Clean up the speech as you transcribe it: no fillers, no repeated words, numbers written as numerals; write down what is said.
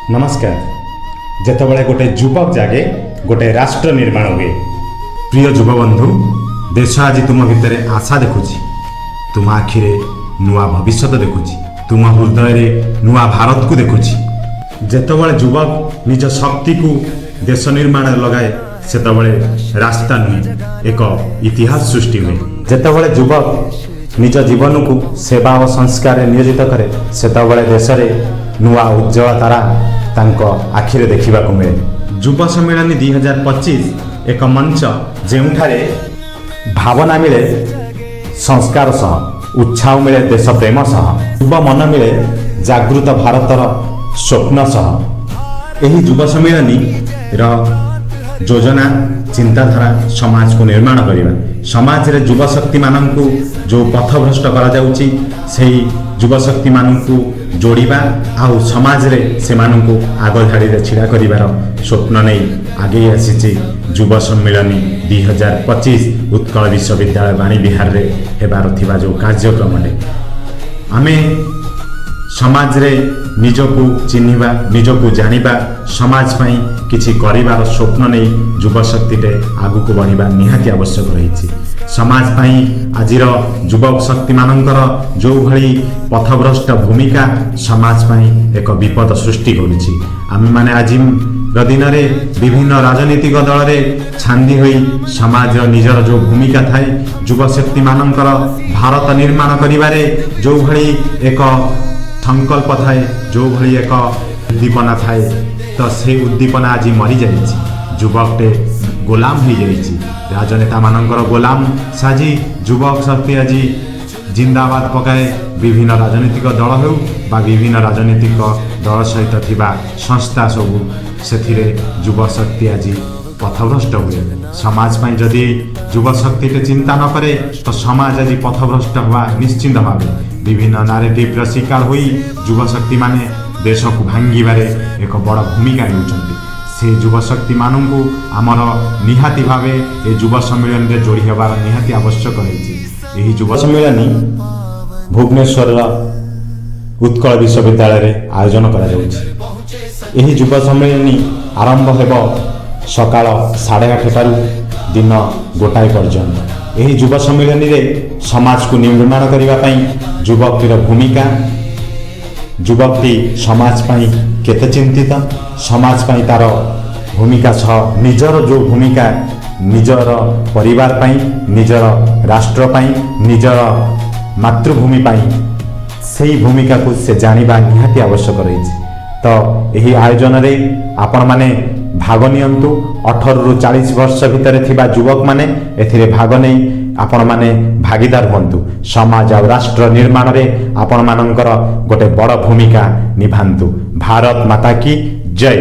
ନମସ୍କାର। ଯେତେବେଳେ ଗୋଟେ ଯୁବକ ଜାଗେ, ଗୋଟେ ରାଷ୍ଟ୍ର ନିର୍ମାଣ ହୁଏ। ପ୍ରିୟ ଯୁବବନ୍ଧୁ, ଦେଶ ଆଜି ତୁମ ଭିତରେ ଆଶା ଦେଖୁଛି, ତୁମ ଆଖିରେ ନୂଆ ଭବିଷ୍ୟତ ଦେଖୁଛି, ତୁମ ହୃଦୟରେ ନୂଆ ଭାରତକୁ ଦେଖୁଛି। ଯେତେବେଳେ ଯୁବକ ନିଜ ଶକ୍ତିକୁ ଦେଶ ନିର୍ମାଣରେ ଲଗାଏ, ସେତେବେଳେ ରାସ୍ତା ନୁହେଁ, ଏକ ଇତିହାସ ସୃଷ୍ଟି ହୁଏ। ଯେତେବେଳେ ଯୁବକ ନିଜ ଜୀବନକୁ ସେବା ଓ ସଂସ୍କାରରେ ନିୟୋଜିତ କରେ, ସେତେବେଳେ ଦେଶରେ ନୂଆ ଉଜ୍ଜଳ ତାରା ତାଙ୍କ ଆଖିରେ ଦେଖିବାକୁ ମିଳେ। ଯୁବ ସମ୍ମିଳନୀ 2025 ଏକ ମଞ୍ଚ, ଯେଉଁଠାରେ ଭାବନା ମିଳେ ସଂସ୍କାର ସହ, ଉତ୍ସାହ ମିଳେ ଦେଶ ପ୍ରେମ ସହ, ଯୁବ ମନ ମିଳେ ଜାଗୃତ ଭାରତର ସ୍ୱପ୍ନ ସହ। ଏହି ଯୁବ ସମ୍ମିଳନୀର ଯୋଜନା, ଚିନ୍ତାଧାରା ସମାଜକୁ ନିର୍ମାଣ କରିବା। ସମାଜରେ ଯୁବଶକ୍ତିମାନଙ୍କୁ ଯେଉଁ ପଥଭ୍ରଷ୍ଟ କରାଯାଉଛି, ସେହି ଯୁବଶକ୍ତିମାନଙ୍କୁ ଯୋଡ଼ିବା ଆଉ ସମାଜରେ ସେମାନଙ୍କୁ ଆଗ ଧାଡ଼ିରେ ଛିଡ଼ା କରିବାର ସ୍ୱପ୍ନ ନେଇ ଆଗେଇ ଆସିଛି ଯୁବ ସମ୍ମିଳନୀ 2025। ଉତ୍କଳ ବିଶ୍ୱବିଦ୍ୟାଳୟ ବାଣୀବିହାରରେ ହେବାର ଥିବା ଯେଉଁ କାର୍ଯ୍ୟକ୍ରମଟେ, ଆମେ ସମାଜରେ ନିଜକୁ ଚିହ୍ନିବା, ନିଜକୁ ଜାଣିବା, ସମାଜ ପାଇଁ କିଛି କରିବାର ସ୍ୱପ୍ନ ନେଇ ଯୁବଶକ୍ତିଟେ ଆଗକୁ ବଢ଼ିବା ନିହାତି ଆବଶ୍ୟକ ରହିଛି। ସମାଜ ପାଇଁ ଆଜିର ଯୁବ ଶକ୍ତିମାନଙ୍କର ଯେଉଁଭଳି ପଥଭ୍ରଷ୍ଟ ଭୂମିକା ସମାଜ ପାଇଁ ଏକ ବିପଦ ସୃଷ୍ଟି କରୁଛି, ଆମେମାନେ ଆଜିର ଦିନରେ ବିଭିନ୍ନ ରାଜନୈତିକ ଦଳରେ ଛାନ୍ଦି ହୋଇ ସମାଜର ନିଜର ଯେଉଁ ଭୂମିକା ଥାଏ, ଯୁବଶକ୍ତିମାନଙ୍କର ଭାରତ ନିର୍ମାଣ କରିବାରେ ଯେଉଁଭଳି ଏକ ସଂକଳ୍ପ ଥାଏ, ଯେଉଁଭଳି ଏକ ଉଦ୍ଦୀପନା ଥାଏ, ତ ସେ ଉଦ୍ଦୀପନା ଆଜି ମରିଯାଇଛି। ଯୁବକଟେ ଗୋଲାମ ହେଇଯାଇଛି। ରାଜନେତାମାନଙ୍କର ଗୋଲାମ ସାଜି ଯୁବକ ଶକ୍ତି ଆଜି ଜିନ୍ଦାବାଦ ପକାଏ। ବିଭିନ୍ନ ରାଜନୈତିକ ଦଳ ହେଉ ବା ବିଭିନ୍ନ ରାଜନୈତିକ ଦଳ ସହିତ ଥିବା ସଂସ୍ଥା ସବୁ, ସେଥିରେ ଯୁବଶକ୍ତି ଆଜି ପଥଭ୍ରଷ୍ଟ ହୁଏ। ସମାଜ ପାଇଁ ଯଦି ଯୁବଶକ୍ତିଟେ ଚିନ୍ତା ନ କରେ, ତ ସମାଜ ଆଜି ପଥଭ୍ରଷ୍ଟ ହେବା ନିଶ୍ଚିନ୍ତ ଭାବେ। ବିଭିନ୍ନ ନାରେଟିଭର ଶିକାର ହୋଇ ଯୁବଶକ୍ତିମାନେ ଦେଶକୁ ଭାଙ୍ଗିବାରେ ଏକ ବଡ଼ ଭୂମିକା ନେଉଛନ୍ତି। ସେ ଯୁବଶକ୍ତିମାନଙ୍କୁ ଆମର ନିହାତି ଭାବେ ଏ ଯୁବ ସମ୍ମିଳନୀରେ ଯୋଡ଼ି ହେବାର ନିହାତି ଆବଶ୍ୟକ ରହିଛି। ଏହି ଯୁବ ସମ୍ମିଳନୀ ଭୁବନେଶ୍ୱରର ଉତ୍କଳ ବିଶ୍ୱବିଦ୍ୟାଳୟରେ ଆୟୋଜନ କରାଯାଉଛି। ଏହି ଯୁବ ସମ୍ମିଳନୀ ଆରମ୍ଭ ହେବ ସକାଳ 8:30ଟାରୁ ଦିନ 1 ପର୍ଯ୍ୟନ୍ତ। ଏହି ଯୁବ ସମ୍ମିଳନୀରେ ସମାଜକୁ ନିର୍ମାଣ କରିବା ପାଇଁ ଯୁବକଟିର ଭୂମିକା, ଯୁବକଟି ସମାଜ ପାଇଁ କେତେ ଚିନ୍ତିତ, ସମାଜ ପାଇଁ ତାର ଭୂମିକା ସହ ନିଜର ଯେଉଁ ଭୂମିକା, ନିଜର ପରିବାର ପାଇଁ, ନିଜର ରାଷ୍ଟ୍ର ପାଇଁ, ନିଜର ମାତୃଭୂମି ପାଇଁ, ସେଇ ଭୂମିକାକୁ ସେ ଜାଣିବା ନିହାତି ଆବଶ୍ୟକ ରହିଛି। ତ ଏହି ଆୟୋଜନରେ ଆପଣମାନେ ଭାଗ ନିଅନ୍ତୁ। 18ରୁ 40 ବର୍ଷ ଭିତରେ ଥିବା ଯୁବକମାନେ ଏଥିରେ ଭାଗ ନେଇ ଆପଣମାନେ ଭାଗିଦାର ହୁଅନ୍ତୁ। ସମାଜ ଆଉ ରାଷ୍ଟ୍ର ନିର୍ମାଣରେ ଆପଣମାନଙ୍କର ଗୋଟେ ବଡ଼ ଭୂମିକା ନିଭାନ୍ତୁ। ଭାରତ ମାତା କି ଜୟ।